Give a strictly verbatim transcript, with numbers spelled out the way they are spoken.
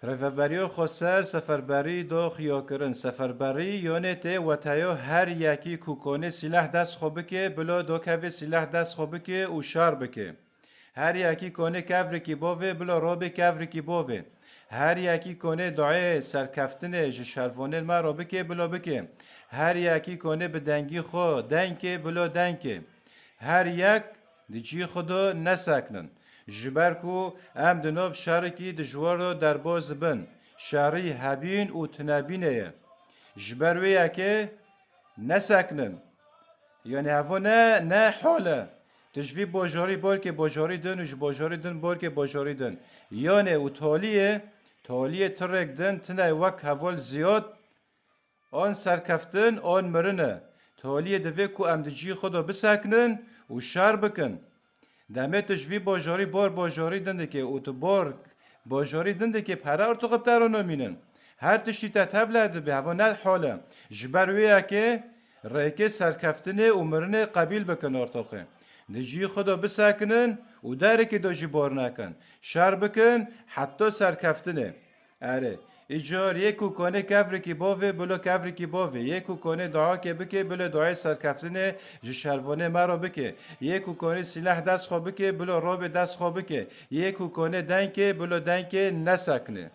Rêveberiyo Xweser seferberî do xiyakirin. Seferberî yonê tê weteyo her yekî ku konê sîleh dest xwe bike, bilo dokevê sîleh dest xwe bike û şer bike. Her yekî konê kevrikî bovê, bilo robê kevrikî bovê. Her yekî konê doyê serkeftinê ji şervonên me re bike, bilo bike. Her yekî konê bi dengî xwe dengkê, bilo dengkê. Her yek di cî xwe de neseknin. Ji ber ku em di nav şerikî dijwar de derbas dibin. Şerî hebîn û tinebînê ye. Ji ber wê yekê neseknin. Yanî hevo ne, ne hal e. Tu ji vî bajarî borkê bajarî din û ji bajarî din borkê bajarî din. Yanê û taliyê, taliyê tirêk din tine wek heval ziyad an serkeftin, an mirin e. Taliyê divê ku em di cî xwe de bisekinin û şer bikin. Demê tu ji vî bajarî bor bajarî din dikê û tu bor bajarî din dikê, pere ortoxê te re namînin. Her tiştî te tevle dibe, heva ne hal e. Ji ber wê yekê rêkê serkeftinê û mirinê qebîl bikin ortoxê. Di cî xwe de bisekinin û derekê de jî bor nekin. Şer bikin heta serkeftinê. Erê, îcar yê ku konê kevrikî bovê, bilo kevrikî bovê. Yê ku konê duakê bike, bilo duayê serkeftinê ji şervanê me re bike. Yê ku konê sîleh dest xwe bike, bilo robê dest xwe bike. Yê ku konê dengkê, bilo dengkê nesekine.